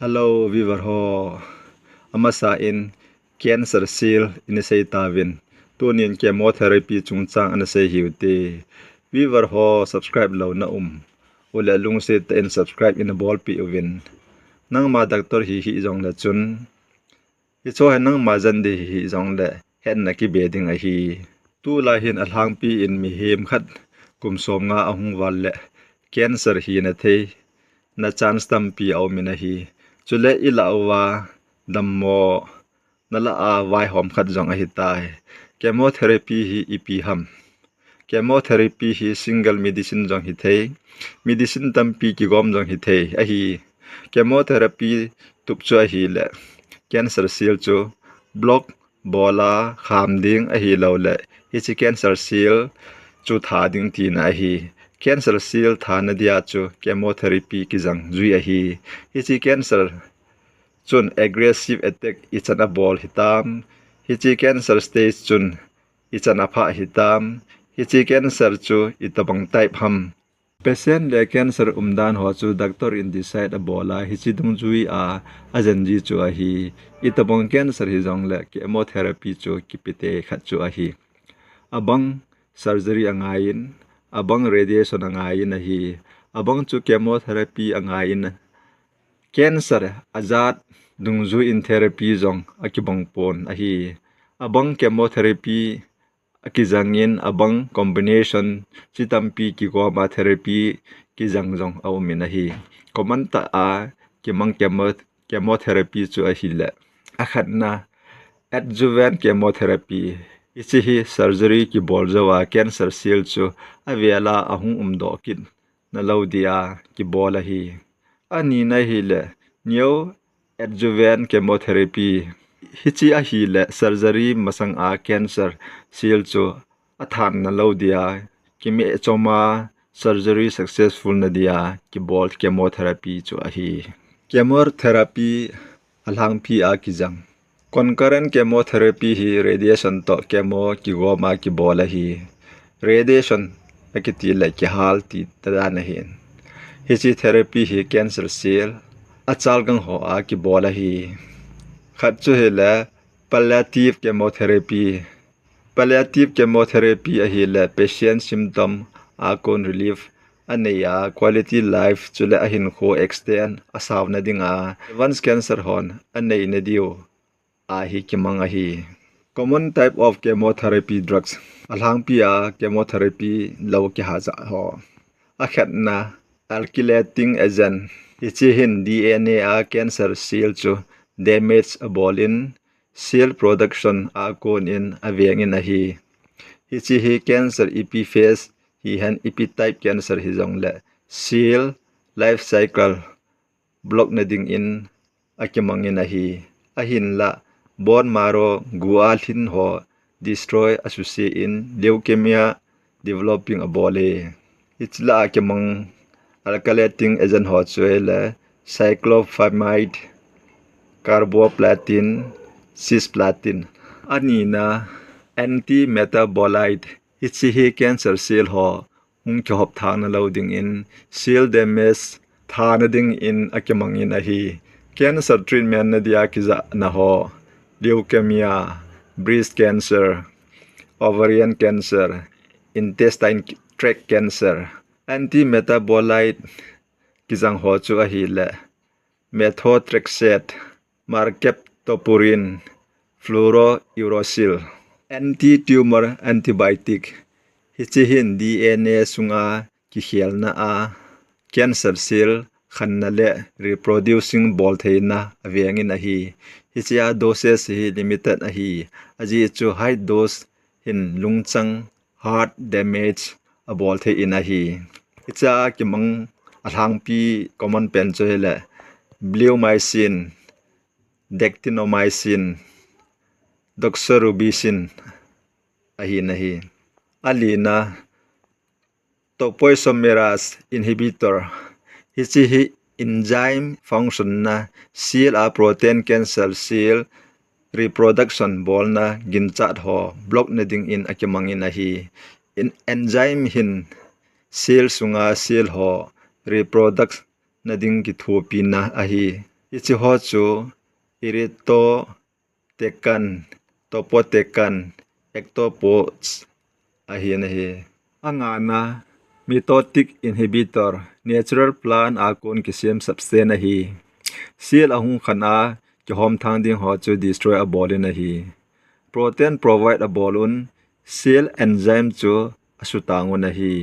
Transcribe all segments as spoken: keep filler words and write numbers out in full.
Hello, viewer ho. Amasa in cancer cell ina sei tauvin. Tunin chemotherapy chungchang ana sei hiu te. Viewer ho, subscribe lou na um uleh lungset tah in subscribe ina bolpeh uvin. Nangma doctor hi hih jongle chun, hiche hi nangma jan ding hi hih jongle hetna kibe ding ahi. Tulai hin alhangpi in mihem khat kum som nga ahung val leh cancer hina theina chance tampi aum in ahi. Chule ilah uva dammo nalah a vaihom khat jong ahitai. Chemotherapy hi ipi ham? Chemotherapy hi single medicine jong hithei, medicine tampi kigom jong hithei ahi. Chemotherapy tup chu ahileh cancer cell chu block bol a kham ding ahilouleh hiche cancer cell chu tha ding tina ahi. Cancer cell thana dia chu chemotherapy kijang jui ahi. Hiche cancer chun aggressive attack ichan abol hitam, hiche cancer stage chun ichan aphah hitam, hiche cancer chu itobang type ham? Patient le cancer umdan ho chu doctor in decide abol a, hiche dungjui a ajen ji chu ahi. Itobang cancer hijongle chemotherapy chu kipe tei khat chu ahi. Abang surgery angaiyin, abang radiation angaiyin ahi, abang chu chemotherapy angaiyin, cancer ajat dungjui in therapy jong akibang pon ahi. Abang chemotherapy akijangin, abang combination chi tampi kigom a therapy kijang jong aum in ahi. Common tah a kimang chemo-, chemotherapy chu ahileh, akhatna adjuvant chemotherapy. Hiche hi surgery kibol jou a cancer cell chu avel a ahung umdoh kit nalou dia kibol ahi. Anina hileh neoadjuvant chemotherapy. Hiche ahileh surgery masang a cancer cell chu athan nalou dia kimeh chom a surgery successful na dia kibol chemotherapy chu ahi. Chemotherapy alhangpi a kijang. Concurrent chemotherapy hi radiation toh chemo kigom a kibol ahi. Radiation akiti leh kihal ti dan ahin. Hiche therapy hi cancer cell achalgang ho a kibol ahi. Khat chu hileh palliative chemotherapy. Palliative chemotherapy ahileh patient symptom a kon relief anei a, quality life chule ahinkho extend asauna dinga advance cancer hon anei nadiu ahi kimang ahi. Common type of chemotherapy drugs. Alhangpi a chemotherapy lou kihajat ho. Akhatna alkylating agent. Hiche hin D N A a cancer cell chu damage abol in, cell production a kon in aveng in ahi. Hiche hi cancer ipi phase hihen, ipi type cancer hijongle cell life cycle block na dingin akimang in ahi. Ahinlah bone marrow gu a lhin ho destroy asuse in leukemia developing abol e. Hiche lah a kimang alkylating agent ho chu ahileh cyclophosphamide, carboplatin, cisplatin. Anina antimetabolite. Hiche hi cancer cell ho hung kihop thang nalou dingin, cell damage thana dingin akimang in ahi. Cancer treatment na dia kijatna ho, leukemia, breast cancer, ovarian cancer, intestine tract cancer. Antimetabolite kijang ho chu ahileh methotrexate, mercaptopurine, fluorouracil. Anti-tumor antibiotic. Hiche hin D N A sunga kikhelna a cancer cell khanna le reproducing boltheina aveng in ahi. Hiche a doses hi limited ahi. Ajeh chu high dose hin lungchang heart damage abol thei in ahi. Hiche a kimang alhangpi common pen chu hileh bleomycin, dactinomycin, doxorubicin ahi nahi. Alina topoisomerase inhibitor. Hiche hi enzyme function na cell a protein cancer cell reproduction bolna ginchat ho block na dingin akimang in ahi. Enzyme hin cell sunga cell ho reproduct na ding kithopina ahi. Hiche ho chu iritotecan, topotecan, ectopods ahi na hi. Angana, mitotic inhibitor, natural plant a kon kisem substance ahi. Cell ahung khan a kihom thang ding ho chu destroy abol in ahi. Protein provide abol un, cell enzyme chu asutang un ahi.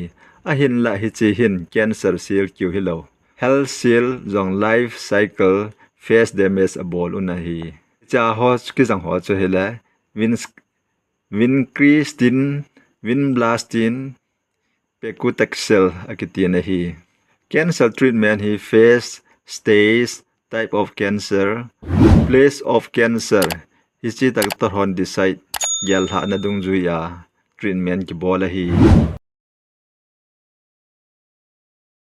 Ahinlah hiche hin cancer cell kiu hilou, health cell jong life cycle phase damage abol un ahi. Hiche ho kijang ho chu hile, vin-, vincristin, vinblastin, paclitaxel akiti na hi. Cancer treatment hi phase, stage, type of cancer, place of cancer, hiche doctor hon decide gel lhah na dungjui a treatment kibol ahi.